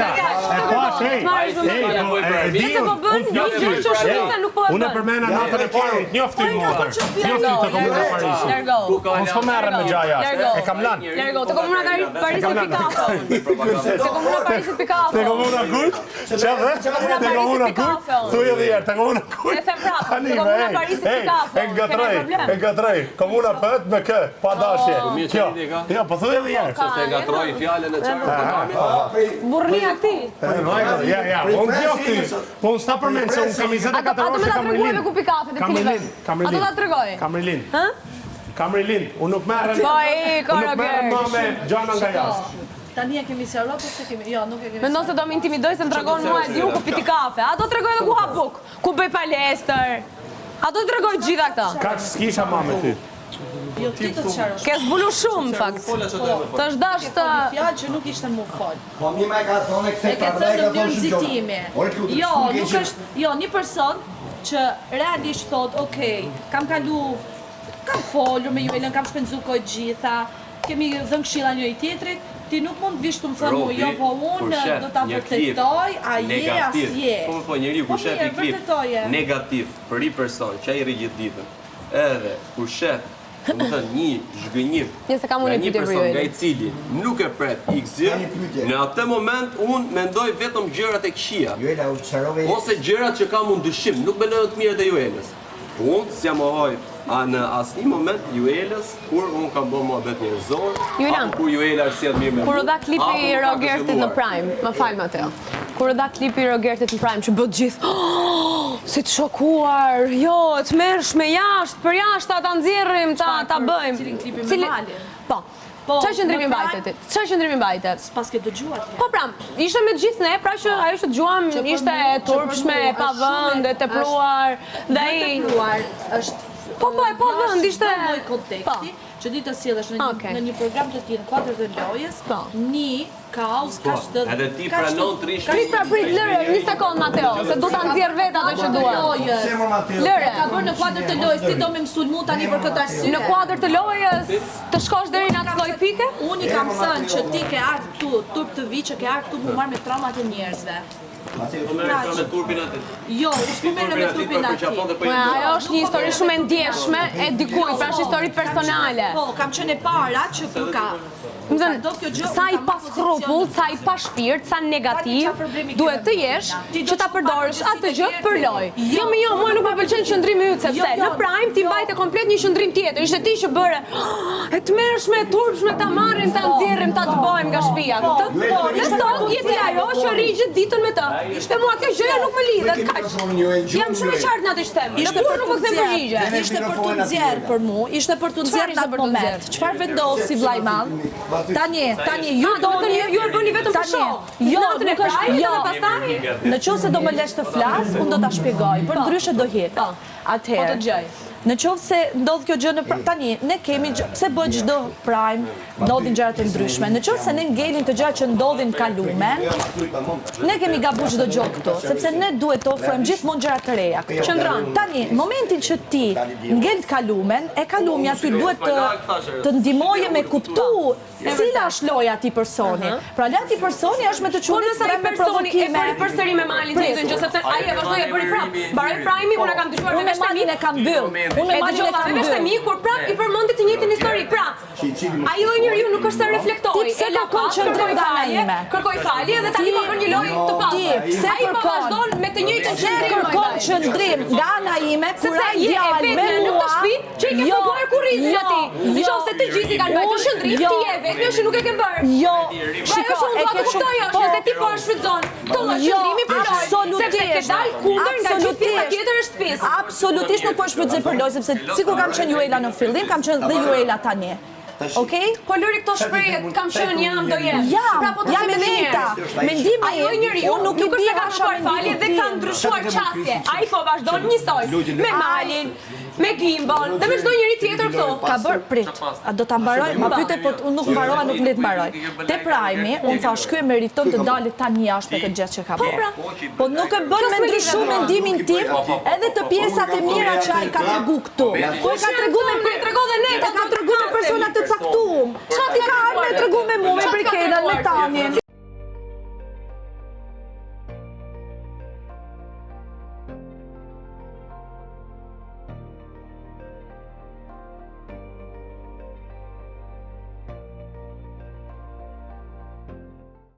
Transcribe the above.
Isha, e pash, ej, ej, po, e di Nëse po bën një gjë që shumica nuk po e bën. Unë e përmena natën e parë, unë t'njoh ty motër. T'njoh ty te komuna e Parisit. Largo. Unë s'po merrem me gja jashtë. E kam lanë. Largo, te komuna e Parisit pi kafe. Te komuna e Parisit pi kafe. Te komuna kujt? Që dhe? Te komuna kujt? Thuj edhe njëherë, te komuna kujt? E them prapë, te komuna e Parisit pi kafe. E ngatroj, e ngatroj. Komuna P me K, pa dashje. Kjo. Jo, po thuj edhe njëherë. Se ngatroj fjalën e qartë. Burrnia ti. Ja, ja, unë t'njoh ty. Po unë s'ta përmend se unë kam 24 orë që kam rilind. A do me ta tregoj ku pi kafe te Kam cili rilind, vend? kam A do rilind. ta tregoj? Kam rilind. Hë? Kam rilind. Unë nuk merrem. Po, e, ka Unë nuk merrem më me gjana nga jashtë. Tani e kemi sqaruar apo s'e kemi? Jo, nuk e kemi. Mendon se do më intimidoj se më tregon mua e di unë ku pi ti kafe. A do tregoj edhe ku ha buk, ku bëj palestër. A do të tregoj gjitha këto? Kaq s'kisha ma me ty. Jo, ti të sqarosh. Ke zbulu shumë në fakt. Të është dashtë Ke fol një fjalë që nuk ishte mu fol. Po mi ma e ka thonë E ke thënë në mënyrë nxitimi. Jo, nuk është, jo, një person që realisht thotë, ok, kam kalu, kam folur me Juelën, kam shpenzu kohë gjitha, kemi dhënë këshilla njëri tjetrit, ti nuk mund të vish të më thënë mu, jo, po unë do ta vërtetoj, a je, a s'je. Po, po, njeriu kur Po shef mirë, një klip vërtetoje. negativ për një person që ai rri gjithë ditën, edhe kur shef, domethënë një zhgënjim Nëse kam unë nga një një pyetje për person nga Juelin. i cili nuk e pret X gjë, në atë moment unë mendoj vetëm gjërat e këqija. Juela, u sqarove Ose gjërat që kam unë dyshim, nuk mendoj të mirat e Juelës. Unë s'ja mohoj a në asnjë moment Juelës kur unë kam bërë muhabet njerëzor, Julian, apo kur Juela është sjellë mirë me Kur mua, u dha klipi apo i më ka Rogertit në këshilluar. Prime, më fal Mateo. Kur u dha klipi i Rogertit në Prime që bëtë gjithë, oh, si të shokuar, jo, e tmerrshme jashtë, për jashtë ta ta nxjerrim, ta ta bëjmë. Cilin klipi me Cili- Malin? Po. Po, Çfarë qëndrimi në Prime- mbajte ti? Çfarë qëndrimi mbajte? S'pas ke dëgjuar ti. Po pra, ishte me të gjithë ne, pra që ajo që dëgjuam Që për ishte mu- e që për turpshme, mu e pa është shumë vend, e e- tepruar, dhe Dhe ai tepruar, është Po, po, e pa vend, ishte Çdo lloj konteksti Po. që ti të sjellësh në një Okej. në një program të tillë, në kuadër të lojës, Po. një kauzë kaq të Edhe ti kaq të- pranon të rish Prit pra prit, lëre, një sekond Mateo, se do ta nxjerr vetë atë që dua. Lojës. Lëre. Ka bërë në kuadër të lojës, ti do me më sulmu tani për këtë arsye. Në kuadër të lojës, të shkosh deri në atë lloj pike? Unë i kam thënë që ti ke ardhur këtu, turp të vi që ke ardhur këtu mu marr me traumat e njerëzve. Po merresh me turpin aty. Jo, unë s'po merrem me turpin aty. Po ajo është një histori shumë e ndjeshme e dikujt, pra është histori personale. Po, kam qenë e para që kur ka Më thënë, sa i paskrupull, sa i pashpirt, sa negativ, duhet të jesh që ta përdorësh atë gjë për lojë. Jo, më jo, mua nuk më pëlqen qëndrimi yt, sepse në prime ti mbajte komplet një qëndrim tjetër, ishte ti që bëre e tmerrshme, e turpshme ta marrim, ta nxjerrim, ta dëbojmë nga shtëpia, kupton? Dhe sot je ti ajo që rri gjithë ditën me të. Dhe mua kjo gjëja nuk më lidhet, kaq. Jam shumë e qartë në atë që them. Ishte Dhe për kurrë nuk më t'u kthen nxjerr, përgjigje. ishte për t'u nxjerr për mu, ishte për t'u nxjerr në atë moment. Çfarë vendosi vllai i madh? Tani, tani ju Ah, domethënë doni ju ju e bëni vetëm për Tani, show. Jo, Natën e nuk është, prime jo. edhe pastaj Në qoftë se do më lesh të flas, unë do ta shpjegoj, për ndryshe do hik. Po. Atëherë. Po të dëgjoj. Në qoftë se ndodh kjo gjë në pra- tani ne kemi gjë, pse bëhet çdo prime, ndodhin gjëra të ndryshme. Në qoftë se ne ngelim të gjëra që ndodhin kalumen, ne kemi gabu çdo gjë këtu, sepse ne duhet të ofrojmë gjithmonë gjëra të reja këtu. Qëndron. Tani, momentin që ti ngel të kalumen, e kalumja ty duhet të të ndihmoje me kuptu cila është loja atij personi. Pra loja atij personi është me të Po qenë nëse ai me personi e provokime. bëri përsëri me Malin të njëjtën gjë, sepse ai e vazhdoi e bëri prap. Mbaroi prime-i, unë e kam dëgjuar Unë me me veshët e mi. Malin e kam mbyll. Unë me E Malin e dëgjova kam me veshët e mbyll. mi kur prap i përmendi të njëjtën histori. Pra, ai lloj njeriu nuk është se reflektoi. Ti pse E la kërkon pas, qëndrim kërkoi nga ana falje, ime? kërkoi falje dhe tani po bën një lojë të pastër. Ti pse Ai po kërkon? vazhdon me të njëjtën Pse qëndrim. kërkon ai. qëndrim nga ana ime kur Sepse ai je e djalë me vetmja në mua këtë shtëpi që i ke Jo, fërkuar kurrizin jo, atij. Në jo. qoftë se të gjithë i kanë mbajtur qëndrim, Jo. ti je e vetmja që nuk e ke bërë. Jo, Pra shiko, ajo që unë e dua ke të shumë kuptoj është po, nëse ti po e shfrytëzon këtë lloj Jo, qëndrimi për lojë, sepse ke dalë kundër nga gjithë pjesa absolutisht. tjetër e shtëpisë. Absolutisht nuk po e shfrytëzoj për lojë, sepse sikur kam qenë Juela në fillim, kam qenë dhe Juela tani. Okej? Po lëri këto shprehje, kam qenë, jam, do jem. Jam, Pra po të jam them e edhe një njëjta. herë. Mendimi Ajo im, njeriu unë nuk i nuk është se bie ka asha kërkuar falje mendimit dhe ka tim. ndryshuar qasje. Ai po vazhdon njësoj me Malin, me Gimbon dhe me çdo njeri tjetër këtu. Ka bërë prit. A do ta mbaroj? Ma pyete, po unë nuk mbarova, nuk më le të mbaroj. Te Prime-i, unë thash ky e meriton të dalit tani jashtë me këtë gjest që ka Po bërë. pra. Po nuk e bën me ndryshu mendimin tim edhe të pjesat e mira që ai ka tregu këtu. Po e ka tregu me E tregon dhe ne, e ka tregu me persona të caktuar. Ti ka ardhur me tregu me mua, me Brikenën, me Tanin.